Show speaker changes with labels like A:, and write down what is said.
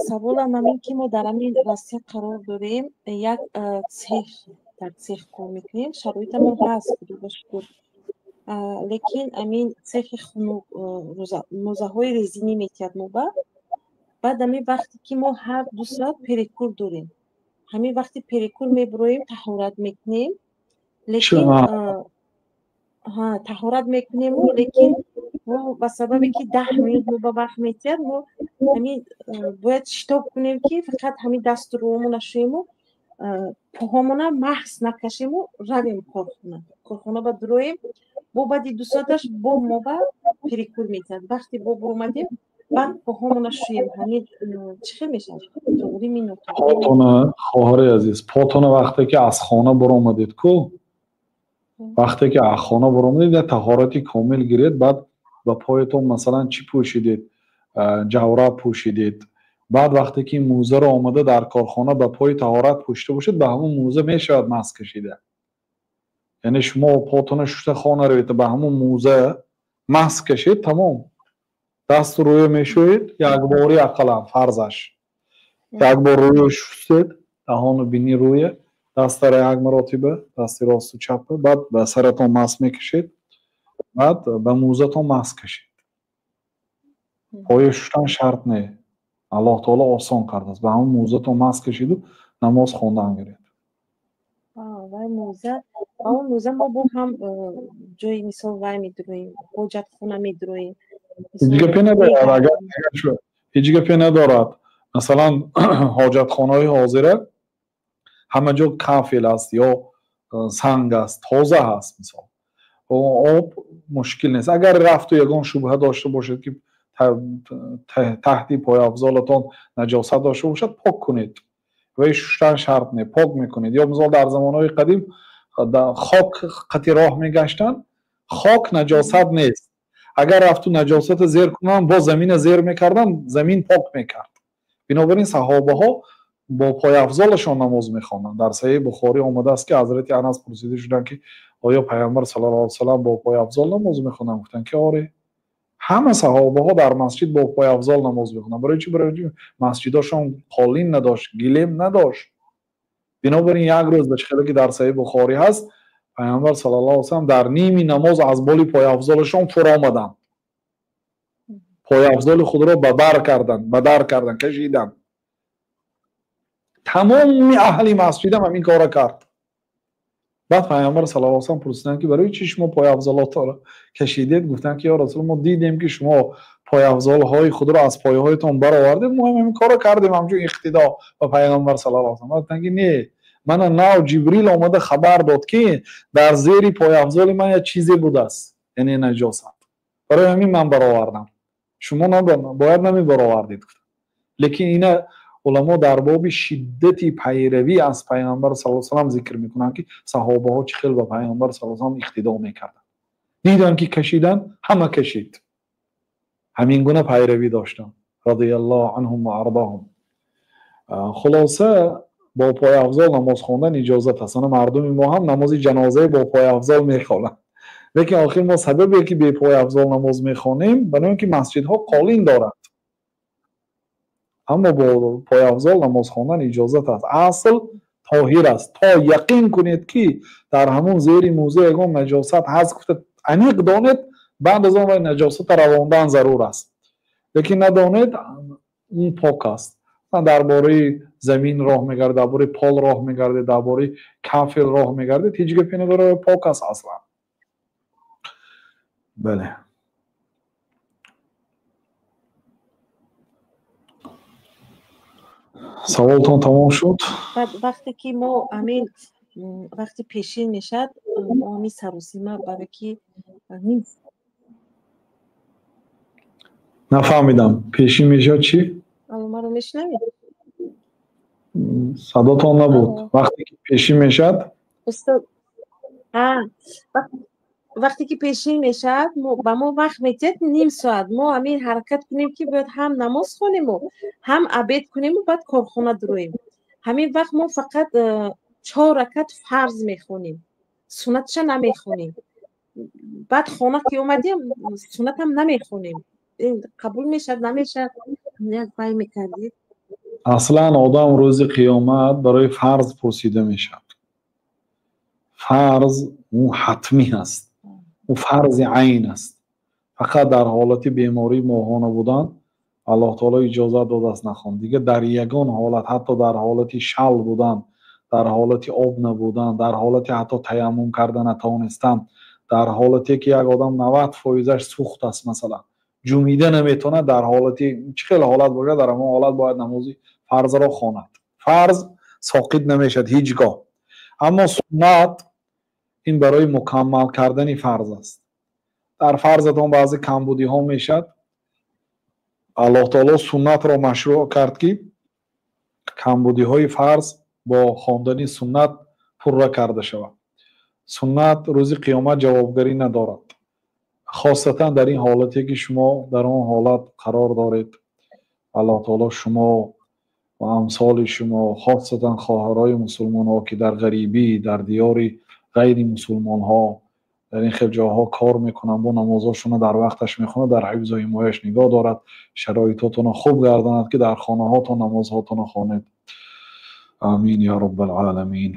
A: Саволам ҳамин ки мо дар ҳамин Россия қарор дорем, як цех, дар цех кор мекунем, шароитамон ҳаст, худо ба шукр. Лекин ҳамин цехи хунук, мӯзаҳои резинӣ метиҳад мо ба. Баъд ҳамин вақте ки мо ҳар 2 соат перекур дорем, ҳамин вақти перекур мебуроем, таҳорат мекунем, лекин таҳорат мекунему, лекин мо ба сабабе ки 10 минут мо ба вақт метиҳад, мо ҳамин бояд шитоб кунем, ки фақат ҳамин дасту рӯҳомона шӯему, поҳомона маҳз накашему, равем корхона. Корхона ба дуроем, бо баъди 2 соаташ бо мо ба перекур метиҳад. Вақте бо буромадем, баъд поҳомона шӯем. Ҳамин чӣ хел мешавад, туғрими нотуғрӣ?
B: Потона, хоҳари азиз, потона вақте ки аз хона буромадед ку, вақте ки аз хона буромадед, як таҳорати комил гиред. Баъд ба поятон, масалан, чӣ пӯшидед, ҷавраб пӯшидед. Баъд вақте ки мӯзаро омада дар корхона ба пои таҳорат пӯшида бошед, ба ҳамун мӯза мешавад масҳ кашида. Яъне шумо потона шушта хона равед, ба ҳамун мӯза масҳ кашед, тамом. Дасту рӯя мешӯед якбори, ақаллан фарзаш як бор рӯя шустед, даҳону бини, рӯя, дастара як маротиба, дасти росту чапа. Баъд ба саратон масҳ мекашед, баъд ба мӯзатон масҳ кашед. Поя шуштан шарт не, Аллоҳ таоло осон кардааст. Ба ҳамун мӯзатон масҳ кашиду намоз хондан гиред.
A: Вай мӯза, ба он мӯза мо бо ҳам ҷои, мисол, вай медуроем, ҳоҷатхона медуроем.
B: Ҳеҷ гапе надорад, агар ҳеҷ гапе надорад. Масалан, ҳоҷатхонаҳои ҳозира ҳама ҷо кафел аст ё санг аст, тоза ҳаст. Мисол, об мушкил нест. Агар рафту ягон шубҳа дошта бошед, ки таҳти пойафзолатон наҷосат дошта бошад, пок кунед. Вай шуштан шарт не, пок мекунед. Ё мисол, дар замонҳои қадим хок қати роҳ мегаштанд, хок наҷосат нест. Агар рафту наҷосата зер кунанд, боз замина зер мекарданд, замин пок мекард. Бинобар ин саҳобаҳо бо пойафзолашон намоз мехонданд. Дар Саҳеҳи Бухорӣ омадааст, ки ҳазрати Анас пурсида шуданд, ки оё Пайғамбар саллаллоҳу алайҳи васаллам бо пойафзол намоз мехонданд? Гуфтанд, ки оре, ҳама саҳобаҳо дар масҷид бо пойафзол намоз мехонданд. Барои чӣ? Барои чи масҷидошон қолин надошт, гилем надошт. Бинобар ин як рӯз, ба чӣ хеле ки дар Саҳеҳи Бухорӣ ҳаст, Пайғамбар саллаллоҳу алайҳи васаллам дар ними намоз аз боли пойафзолашон фуромаданд, пойафзоли худро ба бар карданд, ба дар карданд, кашиданд. Тамоми аҳли масҷидам ҳамин кора кард. Баъд Пайғамбар саллаллоҳу алайҳи васаллам пурсиданд, ки барои чӣ шумо пойафзолотро кашидед? Гуфтанд, ки ё Расул, мо дидем, ки шумо пойафзолҳои худро аз пойҳоятон баровардед, мо ҳам ҳамин кора кардем, ҳамчун иқтидо ба Пайғамбар саллаллоҳу алайҳи васаллам. Гуфтанд, ки не, мана нав Ҷибрил омада хабар дод, ки дар зери пойафзоли ман як чизе будааст, яъне наҷосат, барои ҳамин ман баровардам, шумо бояд намебаровардед. Лекин ина уламо дар боби шиддати пайравӣ аз Пайғамбар саллаллоҳу алайҳи васаллам зикр мекунанд, ки саҳобаҳо чӣ хел ба Пайғамбар саллаллоҳу алайҳи васаллам иқтидо мекарданд. Диданд, ки кашиданд, ҳама кашид. Ҳамин гуна пайравӣ доштанд, радиаллоҳу анҳум ва ардаҳум. Хулоса, бо пойафзол намоз хондан иҷозат аст. Ана мардуми мо ҳам намози ҷанозаи бо пойафзол мехонанд. Лекин охир мо сабабе ки бепойафзол намоз мехонем, барои он ки масҷидҳо қолин дорад. Аммо бо пойафзол намоз хондан иҷозат аст. Асл тоҳир аст, то яқин кунед, ки дар ҳамон зери мӯза ягон наҷосат ҳаст, гуфта аниқ донед, баъд аз он вай наҷосата равондан зарур аст. Лекин надонед, он пок аст. Дар бораи замин роҳ мегардед, дар бораи пол роҳ мегардед, дар бораи кафел роҳ мегардед, ҳеҷ гапе надорад, пок аст аслан. Бале, саволтон тамом шуд?
A: Вақте ки мо ҳамин вақти пешин мешавад, мо ҳамин саросима, барои ки нест.
B: Нафаҳмидам, пешин мешавад чӣ?
A: Алло, маро мешунавед?
B: Садотон набуд. Вақте ки пешин мешавад?
A: Устод, вақте ки пешин мешавад, ба мо вақт метиҳад ним соат. Мо ҳамин ҳаракат кунем, ки бояд ҳам намоз хонему, ҳам обед кунему, баъд корхона дуроем. Ҳамин вақт мо фақат чор ракат фарз мехонем, суннатша намехонем. Баъд хона ки омадем, суннатам намехонем. Қабул мешавад, намешавад? Як вай мекардед.
B: Аслан одам рӯзи қиёмат барои фарз пурсида мешавад. Фарз ӯ ҳатмӣ аст, ӯ фарзи айн аст. Фақат дар ҳолати бемории моҳона будан Аллоҳ таоло иҷозат додааст нахон. Дигар дар ягон ҳолат, ҳатто дар ҳолати шал будан, дар ҳолати об набудан, дар ҳолати ҳатто таяммум карда натавонистан, дар ҳолате ки як одам 90 фоизаш сӯхт аст, масалан, ҷумида наметавонад, дар ҳолати чӣ хел ҳолат бошад, дар ҳамон ҳолат бояд намози фарзро хонад. Фарз соқит намешавад ҳеҷ гоҳ. Аммо суннат ин барои мукаммал кардани фарз аст. Дар фарзатон баъзе камбудиҳо мешавад, Аллоҳ таоло суннатро машрӯъ кард, ки камбудиҳои фарз бо хондани суннат пурра карда шавад. Суннат рӯзи қиёмат ҷавобгарӣ надорад, хосатан дар ин ҳолате ки шумо дар он ҳолат қарор доред. Аллоҳ таоло шумо ва амсоли шумо, хосатан хоҳарои мусулмонҳо, ки дар ғарибӣ, дар диёри ғайри мусулмонҳо, дар ин хел ҷоҳо кор мекунанд, бо намозҳошонро дар вақташ мехонад, дар ҳифзу ҳимояш нигоҳ дорад, шароитотонро хуб гардонад, ки дар хонаҳотон намозҳотонро хонед. Амин ё роббал оламин.